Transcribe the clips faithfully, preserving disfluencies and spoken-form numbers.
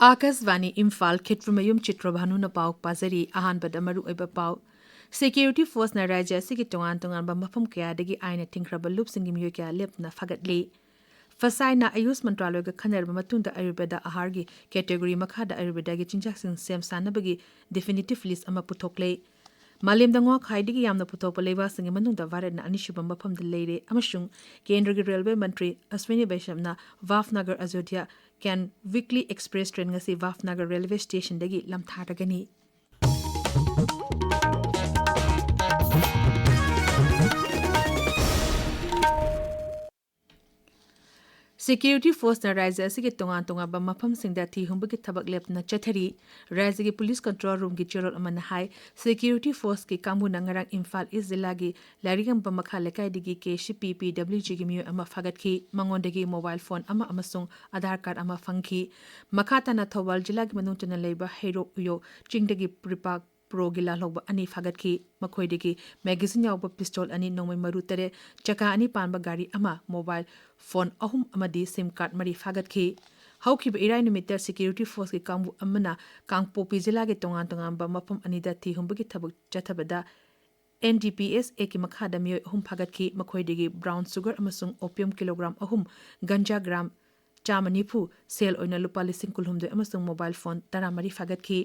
ꯑꯥꯀꯥꯁꯕꯥꯅꯤ ꯏꯝꯐꯥꯜ, ꯈꯤꯇ꯭ꯔꯨꯃꯌꯨꯝ ꯆꯤꯇ꯭ꯔꯚꯥꯅꯨꯅ ꯄꯥꯎ ꯄꯥꯖꯔꯤ꯫ ꯑꯍꯥꯟꯕꯗ ꯃꯔꯨꯑꯣꯏꯕ ꯄꯥꯎ꯫ ꯁꯦꯀ꯭ꯌꯨꯔꯤꯇꯤ ꯐꯣꯔꯁꯅ ꯔꯥꯖ꯭ꯌ ꯑꯁꯤꯒꯤ ꯇꯣꯉꯥꯟ ꯇꯣꯉꯥꯟꯕ ꯃꯐꯝ ꯀꯌꯥꯗꯒꯤ ꯑꯥꯏꯟꯅ ꯊꯤꯡꯈ꯭ꯔꯕ ꯂꯨꯞꯁꯤꯡꯒꯤ ꯃꯤꯑꯣꯏ ꯀꯌꯥ ꯂꯦꯞꯇꯅ ꯐꯥꯒꯠꯂꯤ꯫ ꯐꯁꯥꯏꯅ ꯑꯌꯨꯁ ꯃꯟꯇ꯭ꯔꯥꯂꯣꯏꯒ ꯈꯟꯅꯔꯕ ꯃꯇꯨꯡꯗ ꯑꯌꯨꯔꯕꯦꯗ ꯑꯍꯥꯔꯒꯤ ꯀꯦꯇꯦꯒꯣꯔꯤ ꯃꯈꯥꯗ ꯑꯥꯌꯨꯔꯕꯦꯗꯥꯒꯤ ꯆꯤꯟꯖꯥꯛꯁꯤꯡ ꯁꯦꯝ ꯁꯥꯅꯕꯒꯤ ꯗꯤꯐꯤꯅꯤꯇꯤꯚ ꯂꯤꯁ ꯑꯃ ꯄꯨꯊꯣꯛꯂꯦ꯫ ꯃꯥꯂꯦꯝꯗ ꯉꯥ ꯈ꯭ꯋꯥꯏꯗꯒꯤ ꯌꯥꯝꯅ ꯄꯨꯊꯣꯛꯄ ꯂꯩꯕꯥꯛꯁꯤꯡꯒꯤ ꯃꯅꯨꯡꯗ ꯚꯥꯔꯠꯅ ꯑꯅꯤꯁꯨꯕ ꯃꯐꯝꯗ ꯂꯩꯔꯦ ꯑꯃꯁꯨꯡ ꯀꯦꯟꯗ꯭ꯔꯒꯤ ꯔꯦꯜꯋꯦ ꯃꯟꯇ꯭ꯔꯤ ꯑꯁ꯭ꯋꯤꯅꯤ ꯕꯩꯁ꯭ꯌꯞꯅ ꯚꯥꯚꯅꯒꯔ ꯑꯖꯣꯙ꯭ꯌꯥ ꯀꯦꯟ ꯋꯤꯛꯂꯤ ꯑꯦꯛꯁꯄ꯭ꯔꯦꯁ ꯇ꯭ꯔꯦꯟ ꯉꯁꯤ ꯚꯥꯚꯅꯒꯔ ꯔꯦꯜꯋꯦ ꯁ꯭ꯇꯦꯁꯟꯗꯒꯤ ꯂꯝꯊꯥꯔꯒꯅꯤ꯫ ꯁꯦꯀ꯭ꯌꯨꯔꯤꯇꯤ ꯐꯣꯔꯁꯅ ꯔꯥꯖ꯭ꯌ ꯑꯁꯤꯒꯤ ꯇꯣꯉꯥꯟ ꯇꯣꯉꯥꯟꯕ ꯃꯐꯝꯁꯤꯡꯗ ꯊꯤ ꯍꯨꯝꯕꯒꯤ ꯊꯕꯛ ꯂꯦꯞꯇꯅ ꯆꯠꯊꯔꯤ꯫ ꯔꯥꯖ꯭ꯌꯒꯤ ꯄꯨꯂꯤꯁ ꯀꯟꯇ꯭ꯔꯣꯜ ꯔꯨꯝꯒꯤ ꯆꯦꯔꯣꯜ ꯑꯃꯅ ꯍꯥꯏ, ꯁꯦꯀ꯭ꯌꯨꯔꯤꯇꯤ ꯐꯣꯔꯁꯀꯤ ꯀꯥꯡꯕꯨꯅ ꯉꯔꯥꯡ ꯏꯝꯐꯥꯜ ꯏꯁ ꯖꯤꯂꯥꯒꯤ ꯂꯥꯏꯔꯤꯛꯉꯝꯕ ꯃꯈꯥ ꯂꯩꯀꯥꯏꯗꯒꯤ ꯀꯦ ꯁꯤ ꯄꯤ ꯄꯤ ꯗꯕ꯭ꯂꯤꯎ ꯖꯤꯒꯤ ꯃꯤꯑꯣꯏ ꯑꯃ ꯐꯥꯒꯠꯈꯤ꯫ ꯃꯉꯣꯟꯗꯒꯤ ꯃꯣꯕꯥꯏꯜ ꯐꯣꯟ ꯑꯃ ꯑꯃꯁꯨꯡ ꯑꯙꯥꯔ ꯀꯥꯔꯗ ꯑꯃ ꯐꯪꯈꯤ꯫ ꯃꯈꯥ ꯇꯥꯅ ꯊꯧꯕꯥꯜ ꯖꯤꯂꯥꯒꯤ ꯃꯅꯨꯡ ꯆꯟꯅ ꯂꯩꯕ ꯍꯩꯔꯣꯛ ꯎꯌꯣꯛ ꯆꯤꯡꯗꯒꯤ ꯄ꯭ꯔꯤꯄꯥꯛ ꯄ꯭ꯔꯣꯒꯤ ꯂꯥꯜꯍꯧꯕ ꯑꯅꯤ ꯐꯥꯒꯠꯈꯤ꯫ ꯃꯈꯣꯏꯗꯒꯤ ꯃꯦꯒꯥꯖꯤꯟ ꯌꯥꯎꯕ ꯄꯤꯁꯇꯣꯜ ꯑꯅꯤ, ꯅꯣꯡꯃꯩ ꯃꯔꯨ ꯇꯔꯦꯠ, ꯆꯀꯥ ꯑꯅꯤ ꯄꯥꯟꯕ ꯒꯥꯔꯤ ꯑꯃ, ꯃꯣꯕꯥꯏꯜ ꯐꯣꯟ ꯑꯍꯨꯝ ꯑꯃꯗꯤ ꯁꯤꯝ ꯀꯥꯔꯗ ꯃꯔꯤ ꯐꯥꯒꯠꯈꯤ꯫ ꯍꯧꯈꯤꯕ ꯏꯔꯥꯏ ꯅꯨꯃꯤꯠꯇ ꯁꯦꯀ꯭ꯌꯨꯔꯤꯇꯤ ꯐꯣꯔꯁꯀꯤ ꯀꯥꯡꯕꯨ ꯑꯃꯅ ꯀꯥꯡꯄꯣꯛꯄꯤ ꯖꯤꯂꯥꯒꯤ ꯇꯣꯉꯥꯟ ꯇꯣꯉꯥꯟꯕ ꯃꯐꯝ ꯑꯅꯤꯗ ꯊꯤ ꯍꯨꯝꯕꯒꯤ ꯊꯕꯛ ꯆꯠꯊꯕꯗ ꯑꯦꯟ ꯗꯤ ꯄꯤ ꯑꯦꯁ ꯑꯦꯒꯤ ꯃꯈꯥꯗ ꯃꯤꯑꯣꯏ ꯑꯍꯨꯝ ꯐꯥꯒꯠꯈꯤ꯫ ꯃꯈꯣꯏꯗꯒꯤ ꯕ꯭ꯔꯥꯎꯟ ꯁꯨꯒꯔ ꯑꯃꯁꯨꯡ ꯑꯣꯄꯤꯌꯝ ꯀꯤꯂꯣꯒ꯭ꯔꯥꯝ ꯑꯍꯨꯝ, ꯒꯟꯖꯥ ꯒ꯭ꯔꯥꯝ ꯆꯥꯝꯃ ꯅꯤꯐꯨ, ꯁꯦꯜ ꯑꯣꯏꯅ ꯂꯨꯄꯥ ꯂꯤꯁꯤꯡ ꯀꯨꯟꯍꯨꯝꯗꯣꯏ ꯑꯃꯁꯨꯡ ꯃꯣꯕꯥꯏꯜ ꯐꯣꯟ ꯇꯔꯥꯃꯔꯤ ꯐꯥꯒꯠꯈꯤ꯫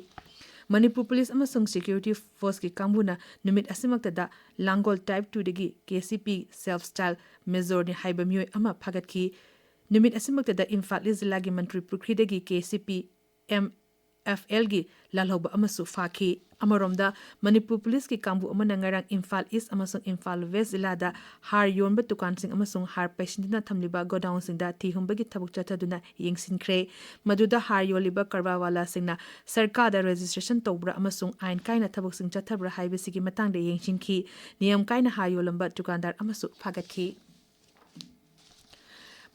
ꯃꯅꯤꯄꯨꯔ ꯄꯨꯂꯤꯁ ꯑꯃꯁꯨꯡ ꯁꯦꯀ꯭ꯌꯨꯔꯤꯇꯤ ꯐꯣꯔꯁꯀꯤ ꯀꯥꯡꯕꯨꯅ ꯅꯨꯃꯤꯠ ꯑꯁꯤꯃꯛꯇꯗ ꯂꯥꯡꯒꯣꯜ ꯇꯥꯏꯞ ꯇꯨꯗꯒꯤ ꯀꯦ ꯁꯤ ꯄꯤ ꯁꯦꯜꯐ ꯁ꯭ꯇꯥꯏꯜ ꯃꯦꯖꯣꯔꯅꯤ ꯍꯥꯏꯕ ꯃꯤꯑꯣꯏ ꯑꯃ ꯐꯥꯒꯠꯈꯤ꯫ ꯅꯨꯃꯤꯠ ꯑꯁꯤꯃꯛꯇꯗ ꯏꯝꯐꯥꯜ ꯏꯁ ꯖꯤꯂꯥꯒꯤ ꯃꯟꯇ꯭ꯔꯤ ꯄꯨꯈ꯭ꯔꯤꯗꯒꯤ K C P M F ꯑꯦꯜꯒꯤ ꯂꯥꯜꯍꯧꯕ ꯑꯃꯁꯨ ꯐꯥꯈꯤ꯫ ꯑꯃꯔꯣꯝꯗ, ꯃꯅꯤꯄꯨꯔ ꯄꯨꯂꯤꯁꯀꯤ ꯀꯥꯡꯕꯨ ꯑꯃꯅ ꯉꯔꯥꯡ ꯏꯝꯐꯥꯜ ꯏꯁ ꯑꯃꯁꯨꯡ ꯏꯝꯐꯥꯜ ꯋꯦꯁ ꯖꯤꯂꯥꯗ ꯍꯥꯔ ꯌꯣꯟꯕ ꯗꯨꯀꯥꯟꯁꯤꯡ ꯑꯃꯁꯨꯡ ꯍꯥꯔ ꯄꯩꯁꯤꯟꯗꯨꯅ ꯊꯝꯂꯤꯕ ꯒꯣꯗꯥꯎꯟꯁꯤꯡꯗ ꯊꯤ ꯍꯨꯝꯕꯒꯤ ꯊꯕꯛ ꯆꯠꯊꯗꯨꯅ ꯌꯦꯡꯁꯤꯟꯈ꯭ꯔꯦ꯫ ꯃꯗꯨꯗ ꯍꯥꯔ ꯌꯣꯜꯂꯤꯕ ꯀꯔꯕꯥꯔꯋꯥꯂꯥꯁꯤꯡꯅ ꯁꯔꯀꯥꯔꯗ ꯔꯦꯖꯤꯁꯇ꯭ꯔꯦꯁꯟ ꯇꯧꯕ꯭ꯔꯥ ꯑꯃꯁꯨꯡ ꯑꯥꯏꯟ ꯀꯥꯏꯅ ꯊꯕꯛꯁꯤꯡ ꯆꯠꯊꯕ꯭ꯔꯥ ꯍꯥꯏꯕꯁꯤꯒꯤ ꯃꯇꯥꯡꯗ ꯌꯦꯡꯁꯤꯟꯈꯤ꯫ ꯅꯤꯌꯝ ꯀꯥꯏꯅ ꯍꯥꯔ ꯌꯣꯜꯂꯝꯕ ꯗꯨꯀꯥꯟꯗꯥꯔ ꯑꯃꯁꯨ ꯐꯥꯒꯠꯈꯤ꯫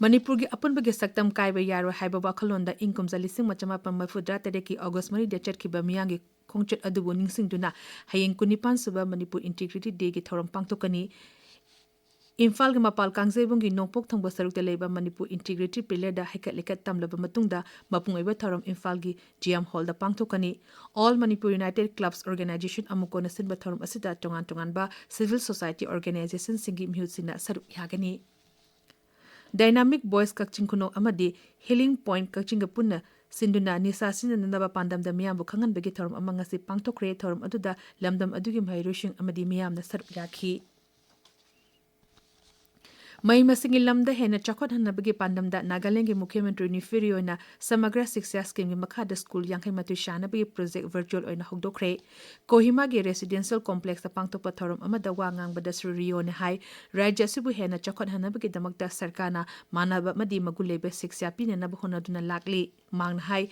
ꯃꯅꯤꯄꯨꯔꯒꯤ ꯑꯄꯨꯟꯕꯒꯤ ꯁꯛꯇꯝ ꯀꯥꯏꯕ ꯌꯥꯔꯣꯏ ꯍꯥꯏꯕ ꯋꯥꯈꯜꯂꯣꯟꯗ ꯏꯪ ꯀꯨꯝꯖꯥ ꯂꯤꯁꯤꯡ ꯑꯃ ꯆꯃꯥꯄꯟ ꯃꯔꯤꯐꯨ ꯇꯔꯥ ꯇꯔꯦꯠꯀꯤ ꯑꯣꯒꯁ ꯃꯔꯤꯗ ꯆꯠꯈꯤꯕ ꯃꯤꯌꯥꯝꯒꯤ ꯈꯣꯡꯆꯠ ꯑꯗꯨꯕꯨ ꯅꯤꯡꯁꯤꯡꯗꯨꯅ ꯍꯌꯦꯡ ꯀꯨꯟꯅꯤꯄꯥꯟ ꯁꯨꯕ ꯃꯅꯤꯄꯨꯔ ꯏꯟꯇꯤꯒ꯭ꯔꯤꯇꯤ ꯗꯦꯒꯤ ꯊꯧꯔꯝ ꯄꯥꯡꯊꯣꯛꯀꯅꯤ꯫ ꯏꯝꯐꯥꯜꯒꯤ ꯃꯄꯥꯜ ꯀꯥꯡꯖꯩꯕꯨꯡꯒꯤ ꯅꯣꯡꯄꯣꯛ ꯊꯪꯕ ꯁꯔꯨꯛꯇ ꯂꯩꯕ ꯃꯅꯤꯄꯨꯔ ꯏꯟꯇꯤꯒ꯭ꯔꯤꯇꯤ ꯄꯤꯂꯔꯗ ꯍꯩꯀꯠ ꯂꯩꯀꯠ ꯇꯝꯂꯕ ꯃꯇꯨꯡꯗ ꯃꯄꯨꯡ ꯑꯣꯏꯕ ꯊꯧꯔꯝ ꯏꯝꯐꯥꯜꯒꯤ ꯖꯤ ꯑꯦꯝ ꯍꯣꯜꯗ ꯄꯥꯡꯊꯣꯛꯀꯅꯤ꯫ All Manipur United Clubs Organization ꯑꯃꯨꯛ ꯀꯣꯟꯅ ꯁꯤꯟꯕ ꯊꯧꯔꯝ ꯑꯁꯤꯗ ꯇꯣꯉꯥꯟ ꯇꯣꯉꯥꯟꯕ civil society organizationꯁꯤꯡꯒꯤ ꯃꯤꯍꯨꯠꯁꯤꯡꯅ ꯁꯔꯨꯛ ꯌꯥꯒꯅꯤ꯫ Dynamic Voice ꯀꯛꯆꯤꯡ ꯈꯨꯅꯧ ꯑꯃꯗꯤ Healing Point ꯀꯛꯆꯤꯡꯒ ꯄꯨꯟꯅ ꯁꯤꯟꯗꯨꯅ ꯅꯤꯁꯥ ꯁꯤꯖꯤꯟꯅꯗꯅꯕ ꯄꯥꯟꯗꯝꯗ ꯃꯤꯌꯥꯝꯕꯨ ꯈꯪꯍꯟꯕꯒꯤ ꯊꯧꯔꯝ ꯑꯃ ꯉꯁꯤ ꯄꯥꯡꯊꯣꯛꯈ꯭ꯔꯦ꯫ ꯊꯧꯔꯝ ꯑꯗꯨꯗ ꯂꯝꯗꯝ ꯑꯗꯨꯒꯤ ꯃꯍꯩꯔꯣꯏꯁꯤꯡ ꯑꯃꯗꯤ ꯃꯤꯌꯥꯝꯅ ꯁꯔꯨꯛ ꯌꯥꯈꯤ꯫ ꯃꯍꯩ ꯃꯁꯤꯡꯒꯤ ꯂꯝꯗ ꯍꯦꯟꯅ ꯆꯥꯎꯈꯠꯍꯟꯅꯕꯒꯤ ꯄꯥꯟꯗꯝꯗ ꯅꯥꯒꯥꯂꯦꯟꯗꯒꯤ ꯃꯨꯈ꯭ꯌ ꯃꯟꯇ꯭ꯔꯤ ꯅꯤꯐꯤꯔꯤ ꯑꯣꯏꯅ ꯁꯃꯒ꯭ꯔ ꯁꯤꯛꯁꯥ ꯁ꯭ꯀꯤꯝꯒꯤ ꯃꯈꯥꯗ ꯁ꯭ꯀꯨꯜ ꯌꯥꯡꯈꯩ ꯃꯥꯊꯣꯏ ꯁꯥꯅꯕꯒꯤ ꯄ꯭ꯔꯣꯖꯦꯛ ꯚꯔꯆꯨꯋꯦꯜ ꯑꯣꯏꯅ ꯍꯧꯗꯣꯛꯈ꯭ꯔꯦ꯫ ꯀꯣꯍꯤꯃꯥꯒꯤ ꯔꯦꯁꯤꯗꯦꯟꯁꯤꯌꯦꯜ ꯀꯣꯝꯄ꯭ꯂꯦꯛꯁꯇ ꯄꯥꯡꯊꯣꯛꯄ ꯊꯧꯔꯝ ꯑꯃꯗ ꯋꯥ ꯉꯥꯡꯕꯗ ꯁ꯭ꯔꯤ ꯔꯤꯌꯣꯅ ꯍꯥꯏ, ꯔꯥꯖ꯭ꯌ ꯑꯁꯤꯕꯨ ꯍꯦꯟꯅ ꯆꯥꯎꯈꯠꯍꯟꯅꯕꯒꯤꯗꯃꯛꯇ ꯁꯔꯀꯥꯔꯅ ꯃꯥꯟꯅꯕ ꯑꯃꯗꯤ ꯃꯒꯨꯟ ꯂꯩꯕ ꯁꯤꯛꯁꯥ ꯄꯤꯅꯅꯕ ꯍꯣꯠꯅꯗꯨꯅ ꯂꯥꯛꯂꯤ꯫ ꯃꯍꯥꯛꯅ ꯍꯥꯏ,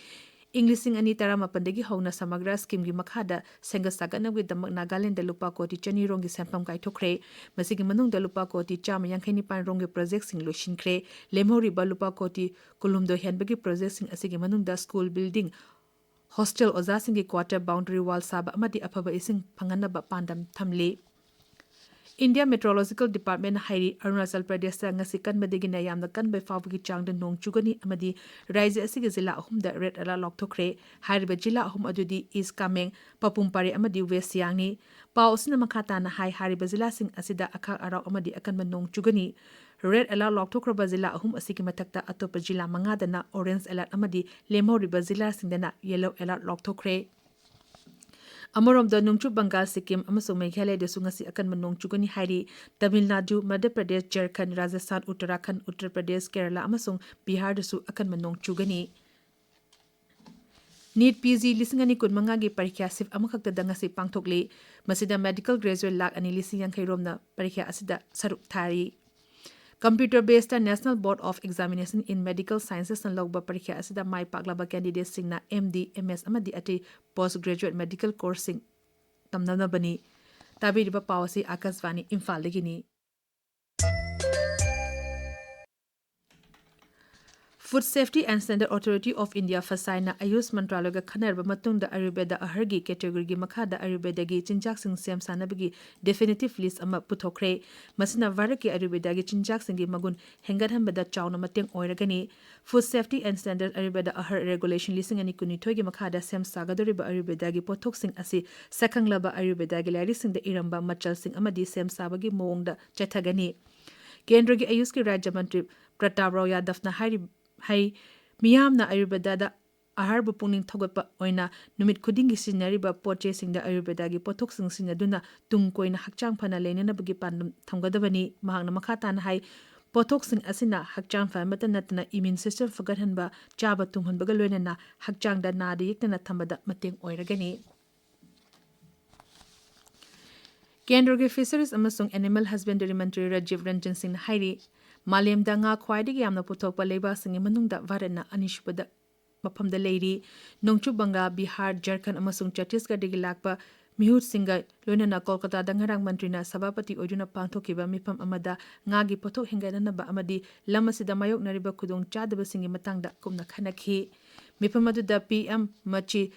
ꯏꯪ ꯂꯤꯁꯤꯡ ꯑꯅꯤ ꯇꯔꯥꯃꯥꯄꯟꯗꯒꯤ ꯍꯧꯅ ꯁꯃꯒ꯭ꯔ ꯁ꯭ꯀꯤꯝꯒꯤ ꯃꯈꯥꯗ ꯁꯦꯝꯒꯠ ꯁꯥꯒꯠꯅꯕꯒꯤꯗꯃꯛ ꯅꯥꯒꯥꯂꯦꯟꯗ ꯂꯨꯄꯥ ꯀꯣꯇꯤ ꯆꯅꯤ ꯔꯣꯝꯒꯤ ꯁꯦꯟꯐꯝ ꯀꯥꯏꯊꯣꯛꯈ꯭ꯔꯦ꯫ ꯃꯁꯤꯒꯤ ꯃꯅꯨꯡꯗ ꯂꯨꯄꯥ ꯀꯣꯇꯤ ꯆꯥꯝꯃ ꯌꯥꯡꯈꯩ ꯅꯤꯄꯥꯟ ꯔꯣꯝꯒꯤ ꯄ꯭ꯔꯣꯖꯦꯛꯁꯤꯡ ꯂꯣꯏꯁꯤꯟꯈ꯭ꯔꯦ꯫ ꯂꯦꯝꯍꯧꯔꯤꯕ ꯂꯨꯄꯥ ꯀꯣꯇꯤ ꯀꯨꯟꯍꯨꯝꯗꯣꯏ ꯍꯦꯟꯕꯒꯤ ꯄ꯭ꯔꯣꯖꯦꯛꯁꯤꯡ ꯑꯁꯤꯒꯤ ꯃꯅꯨꯡꯗ ꯁ꯭ꯀꯨꯜ ꯕꯤꯜꯗꯤꯡ, ꯍꯣꯁꯇꯦꯜ ꯑꯣꯖꯥꯁꯤꯡꯒꯤ ꯀ꯭ꯋꯥꯇꯔ ꯕꯥꯎꯟꯗꯔꯤ ꯋꯥꯜ ꯁꯥꯕ ꯑꯃꯗꯤ ꯑꯐꯕ ꯏꯁꯤꯡ ꯐꯪꯍꯟꯅꯕ ꯄꯥꯟꯗꯝ ꯊꯝꯂꯤ꯫ India Meteorological Department ꯍꯥꯏꯔꯤ, ꯑꯔꯨꯅꯥꯆꯜ ꯄ꯭ꯔꯗꯦꯁꯇ ꯉꯁꯤ ꯀꯟꯕꯗꯒꯤꯅ ꯌꯥꯝꯅ ꯀꯟꯕ ꯐꯥꯎꯕꯒꯤ ꯆꯥꯡꯗ ꯅꯣꯡ ꯆꯨꯒꯅꯤ ꯑꯃꯗꯤ ꯔꯥꯖ꯭ꯌ ꯑꯁꯤꯒꯤ ꯖꯤꯂꯥ ꯑꯍꯨꯝꯗ ꯔꯦꯗ ꯑꯦꯂꯔꯠ ꯂꯥꯎꯊꯣꯛꯈ꯭ꯔꯦ꯫ ꯍꯥꯏꯔꯤꯕ ꯖꯤꯂꯥ ꯑꯍꯨꯝ ꯑꯗꯨꯗꯤ ꯏꯁ ꯀꯥꯃꯦꯡ, ꯄꯄꯨꯝ ꯄꯥꯔꯦ ꯑꯃꯗꯤ ꯋꯦꯁ ꯁꯤꯌꯥꯡꯅꯤ꯫ ꯄꯥꯎ ꯑꯁꯤꯅ ꯃꯈꯥ ꯇꯥꯅ ꯍꯥꯏ, ꯍꯥꯏꯔꯤꯕ ꯖꯤꯂꯥꯁꯤꯡ ꯑꯁꯤꯗ ꯑꯈꯥꯛ ꯑꯔꯥꯎ ꯑꯃꯗꯤ ꯑꯀꯟꯕ ꯅꯣꯡ ꯆꯨꯒꯅꯤ꯫ ꯔꯦꯗ ꯑꯦꯂꯔꯠ ꯂꯥꯎꯊꯣꯛꯈ꯭ꯔꯕ ꯖꯤꯂꯥ ꯑꯍꯨꯝ ꯑꯁꯤꯒꯤ ꯃꯊꯛꯇ ꯑꯇꯣꯞꯄ ꯖꯤꯂꯥ ꯃꯉꯥꯗꯅ ꯑꯣꯔꯦꯟꯖ ꯑꯦꯂꯔꯠ ꯑꯃꯗꯤ ꯂꯦꯝꯍꯧꯔꯤꯕ ꯖꯤꯂꯥꯁꯤꯡꯗꯅ ꯌꯦꯂꯣ ꯑꯦꯂꯔꯠ ꯂꯥꯎꯊꯣꯛꯈ꯭ꯔꯦ꯫ ꯑꯃꯔꯣꯝꯗ, ꯅꯣꯡꯆꯨꯞ ꯕꯪꯒꯥꯜ, ꯁꯤꯛꯀꯤꯝ ꯑꯃꯁꯨꯡ ꯃꯦꯘꯥꯂꯌꯗꯁꯨ ꯉꯁꯤ ꯑꯀꯟꯕ ꯅꯣꯡ ꯆꯨꯒꯅꯤ ꯍꯥꯏꯔꯤ꯫ ꯇꯥꯃꯤꯜ ꯅꯥꯗꯨ, ꯃꯙ꯭ꯌ ꯄ꯭ꯔꯗꯦꯁ, ꯖꯔꯈꯟ, ꯔꯥꯖꯁꯊꯥꯟ, ꯎꯠꯇꯔꯥꯈꯟ, ꯎꯠꯇꯔ ꯄ꯭ꯔꯗꯦꯁ, ꯀꯦꯔꯂꯥ ꯑꯃꯁꯨꯡ ꯕꯤꯍꯥꯔꯗꯁꯨ ꯑꯀꯟꯕ ꯅꯣꯡ ꯆꯨꯒꯅꯤ꯫ ꯅꯤꯠ ꯄꯤ ꯖꯤ ꯂꯤꯁꯤꯡ ꯑꯅꯤ ꯀꯨꯟꯃꯉꯥꯒꯤ ꯄꯔꯤꯈ꯭ꯌꯥ ꯁꯤꯐ ꯑꯃꯈꯛꯇꯗ ꯉꯁꯤ ꯄꯥꯡꯊꯣꯛꯂꯤ꯫ ꯃꯁꯤꯗ ꯃꯦꯗꯤꯀꯦꯜ ꯒ꯭ꯔꯦꯖꯨꯋꯦꯠ ꯂꯥꯈ ꯑꯅꯤ ꯂꯤꯁꯤꯡ ꯌꯥꯡꯈꯩ ꯔꯣꯝꯅ ꯄꯔꯤꯈ꯭ꯌꯥ ꯑꯁꯤꯗ ꯁꯔꯨꯛ ꯊꯥꯔꯤ꯫ Computer based National Board of Examination in Medical Sciences ꯅ ꯂꯧꯕ ꯄꯔꯤꯈ꯭ꯌꯥ ꯑꯁꯤꯗ ꯃꯥꯏ ꯄꯥꯛꯂꯕ ꯀꯦꯟꯗꯤꯗꯦꯠꯁꯤꯡꯅ ꯑꯦꯝ ꯗꯤ, ꯑꯦꯝ ꯑꯦꯁ ꯑꯃꯗꯤ ꯑꯇꯩ ꯄꯣꯁ ꯒ꯭ꯔꯦꯖꯨꯋꯦꯠ ꯃꯦꯗꯤꯀꯦꯜ ꯀꯣꯔꯁꯁꯤꯡ ꯇꯝꯅꯅꯕꯅꯤ꯫ ꯇꯥꯕꯤꯔꯤꯕ ꯄꯥꯎ ꯑꯁꯤ ꯑꯥꯀꯥꯁꯕꯥꯅꯤ ꯏꯝꯐꯥꯜꯗꯒꯤꯅꯤ꯫ Food Safety and Standard Authority of India, ꯐꯁꯥꯏꯅ ꯑꯌꯨꯁ ꯃꯟꯇ꯭ꯔꯥꯂꯌꯒ ꯈꯟꯅꯔꯕ ꯃꯇꯨꯡꯗ ꯑꯥꯌꯨꯔꯕꯦꯗ ꯑꯍꯔꯒꯤ categoryꯒꯤ ꯃꯈꯥꯗ ꯑꯥꯌꯨꯔꯕꯦꯗꯒꯤ ꯆꯤꯟꯖꯥꯛꯁꯤꯡ ꯁꯦꯝ ꯁꯥꯅꯕꯒꯤ definitive list ꯑꯃ ꯄꯨꯊꯣꯛꯈ꯭ꯔꯦ꯫ ꯃꯁꯤꯅ ꯚꯥꯔꯠꯀꯤ ꯑꯥꯌꯨꯔꯕꯦꯗꯒꯤ ꯆꯤꯟꯖꯥꯛꯁꯤꯡꯒꯤ ꯃꯒꯨꯟ ꯍꯦꯟꯒꯠꯍꯟꯕꯗ ꯆꯥꯎꯅ ꯃꯇꯦꯡ ꯑꯣꯏꯔꯒꯅꯤ꯫ Food Safety and Standard Ayurveda Ahar Regulation ꯂꯤꯁꯤꯡ ꯑꯅꯤ ꯀꯨꯟꯅꯤꯊꯣꯏꯒꯤ ꯃꯈꯥꯗ ꯁꯦꯝ ꯁꯥꯒꯗꯧꯔꯤꯕ ꯑꯥꯌꯨꯔꯕꯦꯗꯒꯤ ꯄꯣꯠꯊꯣꯛꯁꯤꯡ ꯑꯁꯤ ꯁꯛꯈꯪꯂꯕ ꯑꯥꯌꯨꯔꯕꯦꯗꯒꯤ ꯂꯥꯏꯔꯤꯛꯁꯤꯡꯗ ꯏꯔꯝꯕ ꯃꯆꯜꯁꯤꯡ ꯑꯃꯗꯤ ꯁꯦꯝ ꯁꯥꯕꯒꯤ ꯃꯑꯣꯡꯗ ꯆꯠꯊꯒꯅꯤ꯫ ꯀꯦꯟꯗ꯭ꯔꯒꯤ ꯑꯌꯨꯁꯀꯤ ꯔꯥꯖ꯭ꯌ ꯃꯟꯇ꯭ꯔꯤ ꯄ꯭ꯔꯇꯥꯞ ꯔꯥꯎ ꯌꯥꯗꯕꯅ ꯍꯥꯏꯔꯤ, ꯍꯥꯏ, ꯃꯤꯌꯥꯝꯅ ꯑꯥꯌꯨꯔꯕꯦꯗꯗ ꯑꯍꯥꯔꯕꯨ ꯄꯨꯛꯅꯤꯡ ꯊꯧꯒꯠꯄ ꯑꯣꯏꯅ ꯅꯨꯃꯤꯠ ꯈꯨꯗꯤꯡꯒꯤ ꯁꯤꯖꯤꯟꯅꯔꯤꯕ ꯄꯣꯠ ꯆꯩꯁꯤꯡꯗ ꯑꯥꯌꯨꯔꯕꯦꯗꯒꯤ ꯄꯣꯠꯊꯣꯛꯁꯤꯡ ꯁꯤꯖꯤꯟꯅꯗꯨꯅ ꯇꯨꯡ ꯀꯣꯏꯅ ꯍꯛꯆꯥꯡ ꯐꯅ ꯂꯩꯅꯅꯕꯒꯤ ꯄꯥꯟꯗꯝ ꯊꯝꯒꯗꯕꯅꯤ꯫ ꯃꯍꯥꯛꯅ ꯃꯈꯥ ꯇꯥꯅ ꯍꯥꯏ, ꯄꯣꯠꯊꯣꯛꯁꯤꯡ ꯑꯁꯤꯅ ꯍꯛꯆꯥꯡ ꯐꯍꯟꯕꯇ ꯅꯠꯇꯅ immune system ꯐꯒꯠꯍꯟꯕ, ꯆꯥꯕ ꯇꯨꯝꯍꯟꯕꯒ ꯂꯣꯏꯅꯅ ꯍꯛꯆꯥꯡꯗ ꯅꯥꯗ ꯌꯦꯛꯇꯅ ꯊꯝꯕꯗ ꯃꯇꯦꯡ ꯑꯣꯏꯔꯒꯅꯤ꯫ ꯀꯦꯟꯗ꯭ꯔꯒꯤ Fisheries ꯑꯃꯁꯨꯡ Animal Husbandry ꯃꯟꯇ꯭ꯔꯤ ꯔꯥꯖꯤꯕ ꯔꯟꯖꯟ ꯁꯤꯡꯅ ꯍꯥꯏꯔꯤ, ꯃꯥꯂꯦꯝꯗ ꯉꯥ ꯈ꯭ꯋꯥꯏꯗꯒꯤ ꯌꯥꯝꯅ ꯄꯨꯊꯣꯛꯄ ꯂꯩꯕꯥꯛꯁꯤꯡꯒꯤ ꯃꯅꯨꯡꯗ ꯚꯥꯔꯠꯅ ꯑꯅꯤꯁꯨꯕꯗ ꯃꯐꯝꯗ ꯂꯩꯔꯤ꯫ ꯅꯣꯡꯆꯨꯞ ꯕꯪꯒꯥ, ꯕꯤꯍꯥꯔ, ꯖꯔꯈꯟꯗ ꯑꯃꯁꯨꯡ ꯆꯠꯇꯤꯁꯒꯔꯗꯒꯤ ꯂꯥꯛꯄ ꯃꯤꯍꯨꯠꯁꯤꯡꯒ ꯂꯣꯏꯅꯅ ꯀꯣꯜꯀꯇꯥꯗ ꯉꯔꯥꯡ ꯃꯟꯇ꯭ꯔꯤꯅ ꯁꯚꯥꯄꯇꯤ ꯑꯣꯏꯗꯨꯅ ꯄꯥꯡꯊꯣꯛꯈꯤꯕ ꯃꯤꯐꯝ ꯑꯃꯗ ꯉꯥꯒꯤ ꯄꯣꯠꯊꯣꯛ ꯍꯦꯟꯒꯠꯍꯟꯅꯕ ꯑꯃꯗꯤ ꯂꯝ ꯑꯁꯤꯗ ꯃꯥꯌꯣꯛꯅꯔꯤꯕ ꯈꯨꯗꯣꯡꯆꯥꯗꯕꯁꯤꯡꯒꯤ ꯃꯇꯥꯡꯗ ꯀꯨꯞꯅ ꯈꯟꯅꯈꯤ꯫ ꯃꯤꯐꯝ ꯑꯗꯨꯗ P M Matsya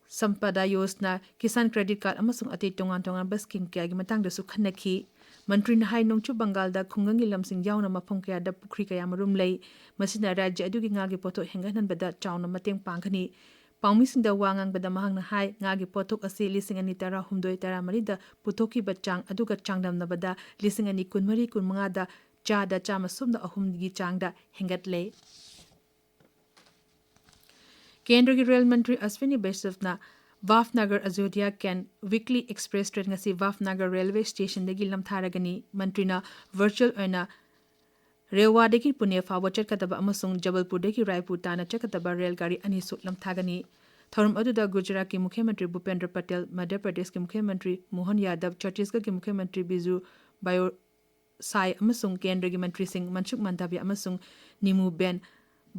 Sampada Yojana, Kisan credit card ꯑꯃꯁꯨꯡ ꯑꯇꯩ ꯇꯣꯉꯥꯟ ꯇꯣꯉꯥꯟꯕ scheme ꯀꯌꯥꯒꯤ ꯃꯇꯥꯡꯗꯁꯨ ꯈꯟꯅꯈꯤ꯫ ꯃꯟꯇ꯭ꯔꯤꯅ ꯍꯥꯏ, ꯅꯣꯡꯆꯨꯞ ꯕꯪꯒꯥꯜꯗ ꯈꯨꯡꯒꯪꯒꯤ ꯂꯝꯁꯤꯡ ꯌꯥꯎꯅ ꯃꯐꯝ ꯀꯌꯥꯗ ꯄꯨꯈ꯭ꯔꯤ ꯀꯌꯥꯃꯔꯨꯝ ꯂꯩ꯫ ꯃꯁꯤꯅ ꯔꯥꯖ꯭ꯌ ꯑꯗꯨꯒꯤ ꯉꯥꯒꯤ ꯄꯣꯠꯊꯣꯛ ꯍꯦꯟꯒꯠꯍꯟꯕꯗ ꯆꯥꯎꯅ ꯃꯇꯦꯡ ꯄꯥꯡꯒꯅꯤ꯫ ꯄꯥꯎꯃꯤꯁꯤꯡꯗ ꯋꯥ ꯉꯥꯡꯕꯗ ꯃꯍꯥꯛꯅ ꯍꯥꯏ, ꯉꯥꯒꯤ ꯄꯣꯠꯊꯣꯛ ꯑꯁꯤ ꯂꯤꯁꯤꯡ ꯑꯅꯤ ꯇꯔꯥꯍꯨꯝꯗꯣꯏ ꯇꯔꯥꯃꯔꯤꯗ ꯄꯨꯊꯣꯛꯈꯤꯕ ꯆꯥꯡ ꯑꯗꯨꯒ ꯆꯥꯡꯗꯝꯅꯕꯗ ꯂꯤꯁꯤꯡ ꯑꯅꯤ ꯀꯨꯟꯃꯔꯤ ꯀꯨꯟꯃꯉꯥꯗ ꯆꯥꯗ ꯆꯥꯝꯃ ꯁꯨꯞꯅ ꯑꯍꯨꯝꯒꯤ ꯆꯥꯡꯗ ꯍꯦꯟꯒꯠꯂꯦ꯫ ꯀꯦꯟꯗ꯭ꯔꯒꯤ ꯔꯦꯜ ꯃꯟꯇ꯭ꯔꯤ ꯑꯁ꯭ꯋꯤꯅꯤ ꯕꯩꯁꯅꯕꯅ ꯚꯥꯚꯅꯒꯔ ꯑꯖꯣꯙ꯭ꯌꯥ ꯀꯦꯟ weekly express train ꯉꯁꯤ ꯚꯥꯚꯅꯒꯔ railway stationꯗꯒꯤ ꯂꯝꯊꯥꯔꯒꯅꯤ꯫ ꯃꯟꯇ꯭ꯔꯤꯅ virtual ꯑꯣꯏꯅ ꯔꯦꯋꯥꯗꯒꯤ ꯄꯨꯅꯦ ꯐꯥꯎꯕ ꯆꯠꯀꯗꯕ ꯑꯃꯁꯨꯡ ꯖꯕꯜꯄꯨꯔꯗꯒꯤ ꯔꯥꯏꯄꯨꯔ ꯇꯥꯟꯅ ꯆꯠꯀꯗꯕ ꯔꯦꯜ ꯒꯥꯔꯤ ꯑꯅꯤꯁꯨ ꯂꯝꯊꯥꯒꯅꯤ꯫ ꯊꯧꯔꯝ ꯑꯗꯨꯗ ꯒꯨꯖꯔꯥꯠꯀꯤ ꯃꯨꯈ꯭ꯌ ꯃꯟꯇ꯭ꯔꯤ ꯚꯨꯄꯦꯟꯗ꯭ꯔ ꯄꯇꯦꯜ, ꯃꯙ꯭ꯌ ꯄ꯭ꯔꯗꯦꯁꯀꯤ ꯃꯨꯈ꯭ꯌ ꯃꯟꯇ꯭ꯔꯤ ꯃꯣꯍꯟ ꯌꯥꯗꯕ, ꯆꯠꯇꯤꯁꯒꯔꯒꯤ ꯃꯨꯈ꯭ꯌ ꯃꯟꯇ꯭ꯔꯤ ꯕꯤꯖꯨ ꯕꯥꯌꯣ ꯁꯥꯏ ꯑꯃꯁꯨꯡ ꯀꯦꯟꯗ꯭ꯔꯒꯤ ꯃꯟꯇ꯭ꯔꯤꯁꯤꯡ ꯃꯟꯁꯨꯈ ꯃꯟꯗꯥꯚꯤꯌꯥ ꯑꯃꯁꯨꯡ ꯅꯤꯃꯨ ꯕꯦꯟ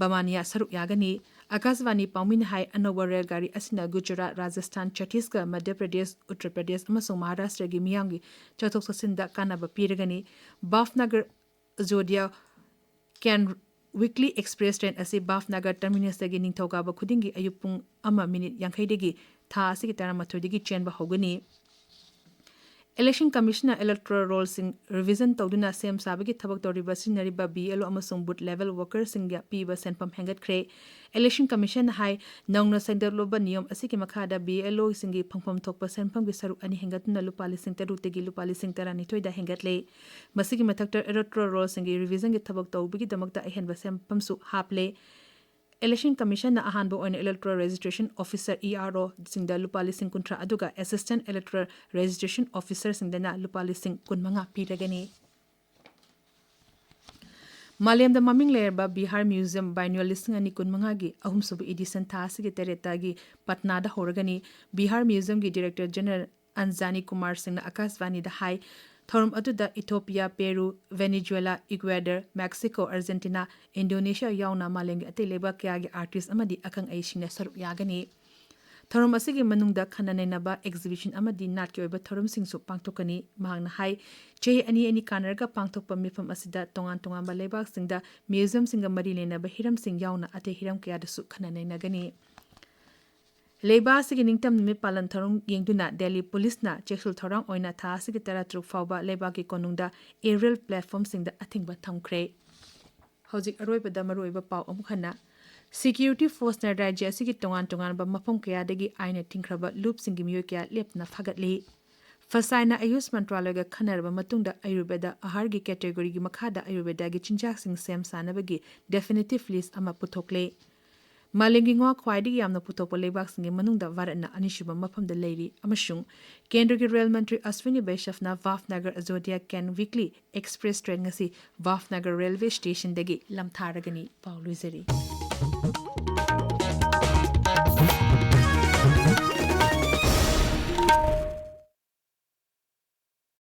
ꯕꯥꯃꯥꯅꯤꯌꯥ ꯁꯔꯨꯛ ꯌꯥꯒꯅꯤ꯫ ꯑꯥꯀꯥꯁꯕꯥꯅꯤ ꯄꯥꯎꯃꯤꯅ ꯍꯥꯏ, ꯑꯅꯧꯕ ꯔꯦꯜ ꯒꯥꯔꯤ ꯑꯁꯤꯅ ꯒꯨꯖꯔꯥꯠ, ꯔꯥꯖꯁꯊꯥꯟ, ꯆꯠꯇꯤꯁꯒꯔ, ꯃꯙ꯭ꯌ ꯄ꯭ꯔꯗꯦꯁ, ꯎꯠꯇꯔ ꯄ꯭ꯔꯗꯦꯁ ꯑꯃꯁꯨꯡ ꯃꯍꯥꯔꯥꯁꯇ꯭ꯔꯒꯤ ꯃꯤꯌꯥꯝꯒꯤ ꯆꯠꯊꯣꯛ ꯆꯠꯁꯤꯟꯗ ꯀꯥꯟꯅꯕ ꯄꯤꯔꯒꯅꯤ꯫ ꯚꯥꯚꯅꯒꯔ ꯑꯖꯣꯙ꯭ꯌꯥ ꯀꯦꯟ Weekly Express train ꯑꯁꯤ ꯚꯥꯕꯅꯒꯔ terminusꯇꯒꯤ ꯅꯤꯡꯊꯧꯀꯥꯕ ꯈꯨꯗꯤꯡꯒꯤ ꯑꯌꯨꯛ ꯄꯨꯡ ꯑꯃ ꯃꯤꯅꯤꯠ ꯌꯥꯡꯈꯩꯗꯒꯤ ꯊꯥ ꯑꯁꯤꯒꯤ ꯇꯔꯥꯃꯥꯊꯣꯏꯗꯒꯤ ꯆꯦꯟꯕ ꯍꯧꯒꯅꯤ꯫ Election Commissionꯅ electoral rollꯁꯤꯡ revision ꯇꯧꯗꯨꯅ ꯁꯦꯝ ꯁꯥꯕꯒꯤ ꯊꯕꯛ ꯇꯧꯔꯤꯕ ꯁꯤꯖꯤꯟꯅꯔꯤꯕ BLO ꯑꯃꯁꯨꯡ booth level workerꯁꯤꯡꯗ ꯄꯤꯕ ꯁꯦꯟꯐꯝ ꯍꯦꯟꯒꯠꯈ꯭ꯔꯦ꯫ Election Commissionꯅ ꯍꯥꯏ, ꯅꯧꯅ ꯁꯦꯝꯒꯠꯂꯕ ꯅꯤꯌꯣꯝ ꯑꯁꯤꯒꯤ ꯃꯈꯥꯗ BLOꯁꯤꯡꯒꯤ ꯐꯪꯐꯝ ꯊꯣꯛꯄ ꯁꯦꯟꯐꯝꯒꯤ ꯁꯔꯨꯛ ꯑꯅꯤ ꯍꯦꯟꯒꯠꯇꯨꯅ ꯂꯨꯄꯥ ꯂꯤꯁꯤꯡ ꯇꯔꯨꯛꯇꯒꯤ ꯂꯨꯄꯥ ꯂꯤꯁꯤꯡ ꯇꯔꯥꯅꯤꯊꯣꯏꯗ ꯍꯦꯟꯒꯠꯂꯦ꯫ ꯃꯁꯤꯒꯤ ꯃꯊꯛꯇ electoral rollꯁꯤꯡꯒꯤ revisionꯒꯤ ꯊꯕꯛ ꯇꯧꯕꯒꯤꯗꯃꯛꯇ ꯑꯍꯦꯟꯕ ꯁꯦꯟꯐꯝꯁꯨ ꯍꯥꯞꯂꯦ꯫ Election Commissionꯅ ꯑꯍꯥꯟꯕ ꯑꯣꯏꯅ electoral registration officer, EROꯁꯤꯡꯗ ꯂꯨꯄꯥ ꯂꯤꯁꯤꯡ ꯀꯨꯟꯊ꯭ꯔꯥ ꯑꯗꯨꯒ assistant electoral registration officerꯁꯤꯡꯗꯅ ꯂꯨꯄꯥ ꯂꯤꯁꯤꯡ ꯀꯨꯟꯃꯉꯥ ꯄꯤꯔꯒꯅꯤ꯫ ꯃꯥꯂꯦꯝꯗ ꯃꯃꯤꯡ ꯂꯩꯔꯕ ꯕꯤꯍꯥꯔ Museum Biennial ꯂꯤꯁꯤꯡ ꯑꯅꯤ ꯀꯨꯟꯃꯉꯥꯒꯤ ꯑꯍꯨꯝꯁꯨꯕ edition ꯊꯥ ꯑꯁꯤꯒꯤ ꯇꯔꯦꯠꯇꯒꯤ ꯄꯠꯅꯥꯗ ꯍꯧꯔꯒꯅꯤ꯫ ꯕꯤꯍꯥꯔ Museumꯒꯤ Director General ꯑꯟꯖꯥꯅꯤ ꯀꯨꯃꯥꯔ ꯁꯤꯡꯅ ꯑꯀꯥꯁꯕꯥꯅꯤꯗ ꯍꯥꯏ, ꯊꯧꯔꯝ ꯑꯗꯨꯗ ꯏꯊꯣꯄꯤꯌꯥ, ꯄꯦꯔꯨ, ꯚꯦꯅꯤꯖꯨꯋꯦꯂꯥ, ꯏꯀ꯭ꯋꯦꯗꯔ, ꯃꯦꯛꯁꯤꯀꯣ, ꯑꯔꯖꯦꯟꯇꯤꯅꯥ, ꯏꯟꯗꯣꯅꯦꯁꯤꯌꯥ ꯌꯥꯎꯅ ꯃꯥꯂꯦꯝꯒꯤ ꯑꯇꯩ ꯂꯩꯕꯥꯛ ꯀꯌꯥꯒꯤ artist ꯑꯃꯗꯤ ꯑꯈꯪ ꯑꯍꯩꯁꯤꯡꯅ ꯁꯔꯨꯛ ꯌꯥꯒꯅꯤ꯫ ꯊꯧꯔꯝ ꯑꯁꯤꯒꯤ ꯃꯅꯨꯡꯗ ꯈꯟꯅ ꯅꯩꯅꯕ, exhibition ꯑꯃꯗꯤ ꯅꯥꯠꯀꯤ ꯑꯣꯏꯕ ꯊꯧꯔꯝꯁꯤꯡꯁꯨ ꯄꯥꯡꯊꯣꯛꯀꯅꯤ꯫ ꯃꯍꯥꯛꯅ ꯍꯥꯏ, ꯆꯍꯤ ꯑꯅꯤ ꯑꯅꯤ ꯀꯥꯟꯅꯔꯒ ꯄꯥꯡꯊꯣꯛꯄ ꯃꯤꯐꯝ ꯑꯁꯤꯗ ꯇꯣꯉꯥꯟ ꯇꯣꯉꯥꯟꯕ ꯂꯩꯕꯥꯛꯁꯤꯡꯗ museumꯁꯤꯡꯒ ꯃꯔꯤ ꯂꯩꯅꯕ ꯍꯤꯔꯝꯁꯤꯡ ꯌꯥꯎꯅ ꯑꯇꯩ ꯍꯤꯔꯝ ꯀꯌꯥꯗꯁꯨ ꯈꯟꯅ ꯅꯩꯅꯒꯅꯤ꯫ ꯂꯩꯕꯥꯛ ꯑꯁꯤꯒꯤ ꯅꯤꯡꯇꯝ ꯅꯨꯃꯤꯠ ꯄꯥꯂꯟ ꯊꯧꯔꯝ ꯌꯦꯡꯗꯨꯅ ꯗꯦꯜꯂꯤ ꯄꯨꯂꯤꯁꯅ ꯆꯦꯛꯁꯤꯜ ꯊꯧꯔꯥꯡ ꯑꯣꯏꯅ ꯊꯥ ꯑꯁꯤꯒꯤ ꯇꯔꯥꯇꯔꯨꯛ ꯐꯥꯎꯕ ꯂꯩꯕꯥꯛꯀꯤ ꯀꯣꯅꯨꯡꯗ aerial platformꯁꯤꯡꯗ ꯑꯊꯤꯡꯕ ꯊꯝꯈ꯭ꯔꯦ꯫ ꯍꯧꯖꯤꯛ ꯑꯔꯣꯏꯕꯗ ꯃꯔꯨꯑꯣꯏꯕ ꯄꯥꯎ ꯑꯃꯨꯛ ꯍꯟꯅ꯫ Security forceꯅ ꯔꯥꯖ꯭ꯌ ꯑꯁꯤꯒꯤ ꯇꯣꯉꯥꯟ ꯇꯣꯉꯥꯟꯕ ꯃꯐꯝ ꯀꯌꯥꯗꯒꯤ ꯑꯥꯏꯟꯅ ꯊꯤꯡꯈ꯭ꯔꯕ ꯂꯨꯞꯁꯤꯡꯒꯤ ꯃꯤꯑꯣꯏ ꯀꯌꯥ ꯂꯦꯞꯇꯅ ꯐꯥꯒꯠꯂꯤ꯫ ꯐꯁꯥꯏꯅ ꯑꯌꯨꯁ ꯃꯟꯇ꯭ꯔꯥꯂꯣꯏꯒ ꯈꯟꯅꯔꯕ ꯃꯇꯨꯡꯗ ꯑꯌꯨꯔꯕꯦꯗ ꯑꯍꯥꯔꯒꯤ categoryꯒꯤ ꯃꯈꯥꯗ ꯑꯌꯨꯔꯕꯦꯗꯒꯤ ꯆꯤꯟꯖꯥꯛꯁꯤꯡ ꯁꯦꯝ ꯁꯥꯅꯕꯒꯤ definitive list ꯑꯃ ꯄꯨꯊꯣꯛꯂꯦ꯫ ꯃꯥꯂꯦꯝꯒꯤ ꯉꯥ ꯈ꯭ꯋꯥꯏꯗꯒꯤ ꯌꯥꯝꯅ ꯄꯨꯊꯣꯛꯄ ꯂꯩꯕꯥꯛꯁꯤꯡꯒꯤ ꯃꯅꯨꯡꯗ ꯚꯥꯔꯠꯅ ꯑꯅꯤꯁꯨꯕ ꯃꯐꯝꯗ ꯂꯩꯔꯤ ꯑꯃꯁꯨꯡ ꯀꯦꯟꯗ꯭ꯔꯒꯤ ꯔꯦꯜ ꯃꯟꯇ꯭ꯔꯤ ꯑꯁ꯭ꯋꯤꯅꯤ ꯕꯩꯁ꯭ꯌꯞꯅ ꯚꯥꯕꯅꯒꯔ ꯑꯖꯣꯙ꯭ꯌꯥ ꯀꯦꯟ weekly express train ꯉꯁꯤ ꯚꯥꯕꯅꯒꯔ ꯔꯦꯜꯋꯦ ꯁ꯭ꯇꯦꯁꯟꯗꯒꯤ ꯂꯝꯊꯥꯔꯒꯅꯤ꯫ ꯄꯥꯎ ꯂꯣꯏꯖꯔꯦ꯫